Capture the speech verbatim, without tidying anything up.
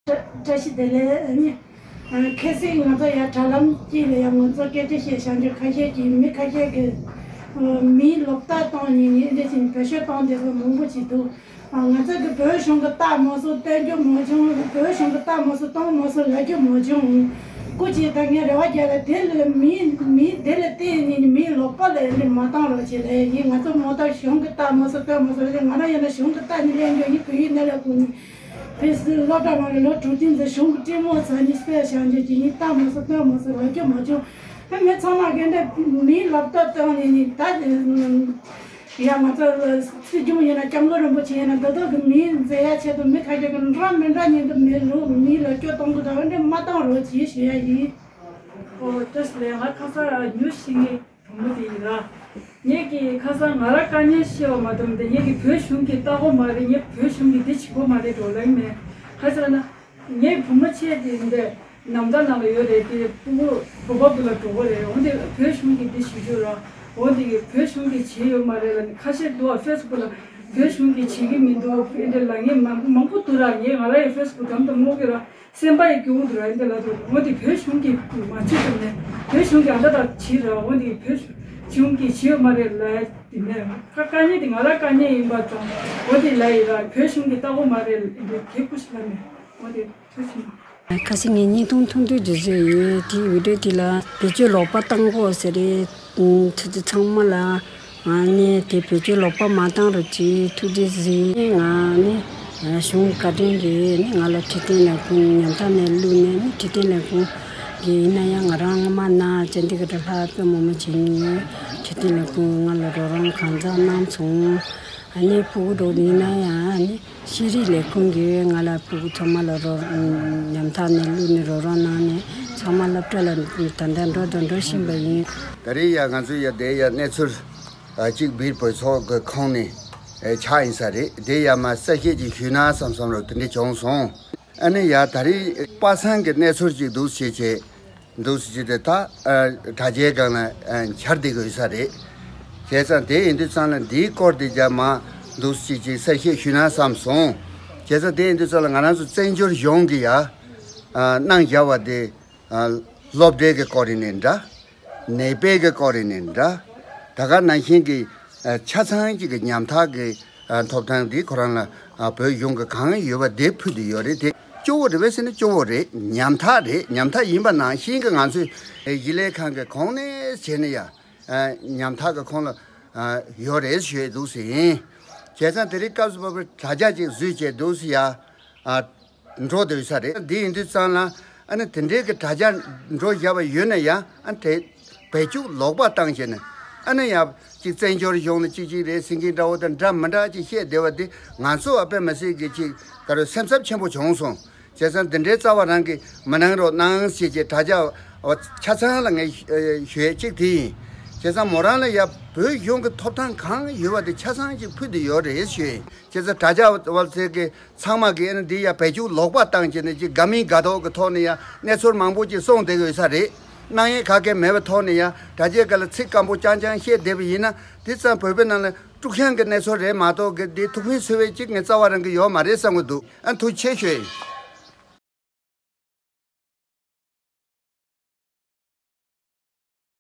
བཀྲ་ཤིས་བདེ་ལེགས་ཨ་ནི། ཨ་ཁ་སང་ང་ཚོ་ཡ་དྲ་ལམ་གཅིག་ལ་ཡ་ང་ཚོ་སྐད་ཆ་བཤད་བྱང་ཆུབ་ཁ་ཤས་ཀྱིས་མི་ཁ་ཤས་ཀྱིས་ཨ་མིའི་ལོག་ལྟ་བཏང་ནས་ནི་འདི་བཞིན་བེད་སྤྱོད་བཏང་བསྡད་པ་མང་པོ་ཞིག་འདུག་ཨ་ང་ཚོ་གི་བོད་གཞུང་གི་རྟགས་མ་སོགས་བསྟན་རྒྱུ་མ་བྱུང་། བོད་གཞུང་གི་རྟགས་མ་སོགས་གཏོང་མ་སོགས་ལབ་རྒྱུ་མ་བྱུང་། སྐུ་མཁྱེན་ད་ངས་རེ་བ་རྒྱག་ལ་དེ་ལ་མིའི་མིའི་དེ་ལ་བརྟེན་ནས་མིའི་ལོག་པ་ལ་འདི་མ་བཏང་རོགས་བྱེད་ལབ་ཡིན། ང་ཚོ་མ་གཏོགས་གཞུང་གི་རྟགས་མ་སོགས་གཏོང་མ་སོགས་ལབ་ང་རང་ཡིན་ན་གཞུང་གི་རྟགས་ནི་ལེན་རྒྱུ་ཡིན། བོད་ཡིག་ནི་ལ་ཁུངས་ནི། ཕེ་སི་སློབ་གྲྭ་མ་རེད་ལོ་དྲུག་ཐིམ་ཚེ་གཞུང་གི་སྤྲེལ་མོ་ཚ་ནི་སྤེལ་བྱང་རྒྱུ་ཅི་ཡིན། རྟགས་མ་སོགས་གཏོང་མ་སོགས་ལབ་རྒྱུ་མ་བྱུང་། ཨ་མི་ཚང་མ་གན་འདྲ་མིའི་ལོག་ལྟ་བཏང་ནས་ནི་ད་ཡ་ང་ཚོ་སྲིད་སྐྱོང་ཡིན་ན་སྐྱབས་མགོན་རིན་པོ་ཆེ་ཡིན་ན་ད་དུང་གི་མིའི་མཛད་ཡ་ཆེད་དུ་མི་ཁ་ཤས་ཀྱི་འདྲ་མི་འདྲ་ཉིད་དུ་མི་ལུགས་མིའི་ལོག་སྤྱོད་གཏོང་གི་ད་འདྲ་མ་བཏང་རོགས་གྱིས་ཞུ་ཡ་ཡིན། ཨོ་བཀྲ་ཤིས་བདེ་ལེགས། ང་ཁ་སང་ཉུ་ཤིང་ངེ་བུ་མོ་དེ་ཡིན་ལ། ངེད་ཀྱིས་ཁ་སང་ང་རང་དཀའ་ངལ་ཤེས་པ་མ་གཏོགས་མི་འདུག་ངེད་ཀྱིས་བོད་གཞུང་གི་ལྟ་གོ་མ་རེད། ངས་བོད་གཞུང་གི་འདི་བྱེད་གོ་མ་རེད་འགྲོ་ལ་ཡིན་མེད། ག་ཟེར་ན། ངའི་བུ་མོ་ཆེ་དེ་འདི་ནམ་ཟླ་ནང་ལ་ཡོད་རེད། དེ་ཕྲུ་གུ་བོད་པ་བུ་ལ་འགྲོ་གོ་རེད། འོན་ཏེ་བོད་གཞུང་གི་འདི་ཞུ་རྒྱུ་ར། འོན་ཏེ་བོད་གཞུང་གི་བྱེད་ཡོད་མ་རེད་ལ་ནི་ཁ་ཤས་འདུག་ཨ་ཕེ་སི་བུག་ལ་བོད་གཞུང་གི་བྱེད་ཀྱི་མི་འདུག་ཨེ་འདྲ་ལབ་མཁན་མང་པོ་མང་པོ་འདུག་ར། ངས་ང་རང་ཡི་ཕེ་སི་བུག་དམ་དུ་སློག་གི་ར། སེམས་པ་ཡི་སྐྱོ་བོ་འདུག་ར། ཨེ་འདྲ་ལབ་འདུག་འོ་དེ་བོད་གཞུང་གི་མ་བྱེད་ཐུབ་ནས་བོད་གཞུང་གི་ཨ་འདྲ་དག་བྱེད་ར། འོ་དེ་བོད་གཞུང་གི་བྱེད་ཡོད་མ་རེད་ལབ་དེ་ནས་ཁ་དཀའ་ངལ་དེ་ང་རང་དཀའ་ངལ་ཡིན་པ་ཙང་འོ་དེ་ལབ་ཡི་ར། བོད་གཞུང་གི་ལྟ་གོ་མ་རེད་ཨེ་འདྲ་གེ་ཁུ་ཤི་ལབ་ནས་འོ་དེ་ཐུགས་ཆེ། ཁ་སང་ངས་བརྙན་ཐུང་ཐུང་ཐུང་ཅིག་བཟོས་ཡོད། དེའི་འོས་འབྲས་དེ་ལ་བེད་སྤྱོད་ལོག་པ་བཏང་གོ་ཟེར་རེད། ཨུམ་ཆུ་ཚོད་ཚང་མ་ལ་ཨ་ནི་དེ་བེད་སྤྱོད་ལོག་པ་མ་བཏང་རོགས་གྱིས། ཐུགས་རྗེ་གཟིགས། ང་ནི་གཞུང་བཀའ་དྲིན་གྱིས་ནི་ང་ལ་ཁྲི་སྟེང་ལས་ཁུངས་ཉམ་ཐག་ནས་བླུགས་ནས་ནི་ཁྲི་སྟེང་ལས་ཁུངས་ཀྱི་ཡིན་ན་ཡང་ང་རང་སྔ་མ་ན་ཅན་དེ་ག་ད་ལྷ་དཔོན་མོ་མོ་བྱེད་ཉིན་ཁྲི་སྟེང་ལས་ཁུངས་ང་ལ་རོགས་རམ་གང་ཚང་གནང་སོང་། ཨ་ནི་ཕྲུ་གུ་འགྲོ་ཡིན་ན་ཡང་ནི། ཤེས་རིག་ལས་ཁུངས་ཀྱིས་ང་ལ་ཕྲུ་གུ་ཚང་མ་ལ་རོགས་ཉམ་ཐག་ནས་བླུགས་ནས་རོགས་རམ་གནང་ནས་ཚང་མ་སློབ་གྲྭ་ལ་ད་ལྟ་འགྲོ་དང་འགྲོ་བཞིན་པ་ཡིན། ད་རེས་ཡ་ང་ཚོ་ཡ་དེ་ཡ་གནས་ཚུལ་ཨ་གཅིག་སྦིར་བོད་ཚོགས་ཀྱི་ཁོངས་ནས་ཨེ་ཆགས་ཡིན་ས་རེད། དེ་ཡ་མ་གསལ་བཤད་ཅིག་ཞུས་ན་བསམ་བསམ་རོགས་དེ་འདྲ་བྱུང་སོང་། ཨ་ནི་ཡ་ད་རེས་པ་སངས་ཀྱི་གནས་ཚུལ་ཅིག་འདུག་བྱས་བྱས། འདུག་སེ་བྱས་ཏེ་ད་ཨ་དྲ་རྒྱའི་སྒང་ལ་ཨ་འཆར་བསྡད་ཀྱི་ཡོད་ས་རེད། བྱས་ཙང་དེ་ཡིན་དུས་ཙང་ལ་འདིའི་སྐོར་དེ་རྒྱ་མ་འདུག་སེ་བྱས་ཅིག་གསལ་བཤད་ཞུས་ན་བསམ་སོང་། བྱས་ཙང་དེ་ཡིན་དུས་ཙང་ལ་ང་རང་ཚོ་བཙན་བྱོལ་གཞུང་གི་ཡ་ཨ་གནང་བཞག་པ་དེ་ཨ་སློབ་གྲྭའི་གི་སྐོར་ཡིན་ནའི་འདྲ། ནད་པའི་གི་སྐོར་ཡིན་ནའི་འདྲ། ད་ག་ནང་བཞིན་གྱི་ཨ་ཆ་ཚང་གཅིག་གི་ཉམ་ཐག་གི་ཨ་ཐོབ་ཐང་འདི་ཁོ་རང་ལ་ཨ་བོད་གཞུང་གི་གང་ཡོད་པ་དེ་ཕུལ་དུ་ཡོད་རེད། དེ་སྐྱོ་བོ་རེད་པས་ཟེར་ན་སྐྱོ་བོ་རེད། ཉམ་ཐག་རེད། ཉམ་ཐག་ཡིན་པ་ནང་བཞིན་གྱི་ང་ཚོས་ཨ་གཞིས་ལས་ཁང་གི་གོང་ནས་བྱས་ན་ཡ་ཨ་ཉམ་ཐག་གི་ཁོངས་ལ་ཨ་ཡོད་རེད་ཞུས་འདུག་ཟེར་ཡིན། བྱས་ཙང་དེ་རིང་སྐབས་སུ་བབས་པའི་དྲ་རྒྱ་ཅིག་བཟོས་བྱས་འདུག་ཟེར་ཡ་ཨ། འགྲོ་བསྡད་ཡོད་ས་རེད། འདི་ཡིན་དུས་ཙང་ལ་ཨ་ནི་དེ་འདྲའི་གི་དྲ་རྒྱ་འགྲོ་བཞག་པ་ཡོད་ན་ཡང་ཨ་དེ་བེད་སྤྱོད་ལོག་པ་བཏང་བྱས་ནས་ཨ་ནི་ཡང་གཅིག་བཙན་བྱོལ་གཞུང་ལ་གཅིག་གཅིག་རེད་ཟེར་མཁན་འདྲ་བོ་དང་འདྲ་མི་འདྲ་ཅིག་བཤད་བསྡད་པ་འདི་ང་ཚོ་ཨ་དཔེ་མི་སྲིད་གི་ཅིག་ག་རེ་སེམས་འཚབ་ཆེན་པོ་བྱུང་སོང་། བྱས་ཙང་འདི་འདྲའི་རྩ་བ་རང་གིས་མི་གནང་རོགས་གནང་ཞེས་ཀྱི་དྲ་རྒྱ་ཆ་ཚང་ལ་ངས་ཞུ་ཡས་གཅིག་དེ་ཡིན། བྱས་ཙང་མོ་རང་ལ་ཡ་བོད་གཞུང་གི་ཐོབ་ཐང་གང་ཡོད་པ་དེ་ཆ་ཚང་ཅིག་ཕུལ་དུ་ཡོད་རེད་ཞུ་ཡིན། བྱས་ཙང་དྲ་རྒྱ་བ་ཚོས་ཀྱི་ཚང་མ་གིས་ཨ་ནི་འདི་ཡ་བེད་སྤྱོད་ལོག་པ་བཏང་བྱས་ནས་ཅིག་དགའ་མིན་དགའ་མདོག་གི་ཐོག་ནས་ཡ་གནས་ཚུལ་མང་པོ་ཅིག་གསུངས་བསྡད་ཡོད་ས་རེད། གནང་ཡས་ག་གེ་མེད་པའི་ཐོག་ནས་ཡ་དྲ་རྒྱའི་སྒང་ལ་ཚིག་སྐམ་པོ་རྐྱང་རྐྱང་བཤད་བསྡད་པ་ཡིན་ན་དེ་ཙམ་བོད་པའི་ནང་ལ་དཀྲུག་ཤིང་གི་གནས་ཚུལ་རེད་མ་གཏོགས་གི་འདི་ཐུགས་ཕན་གསོས་པའི་ཅིག་ངས་རྩ་བ་རང་གི་ཡོད་མ་རེད་བསམ་གི་འདུག་ཨ་ཐུགས་རྗེ་ཆེ་ཞུ་ཡིན།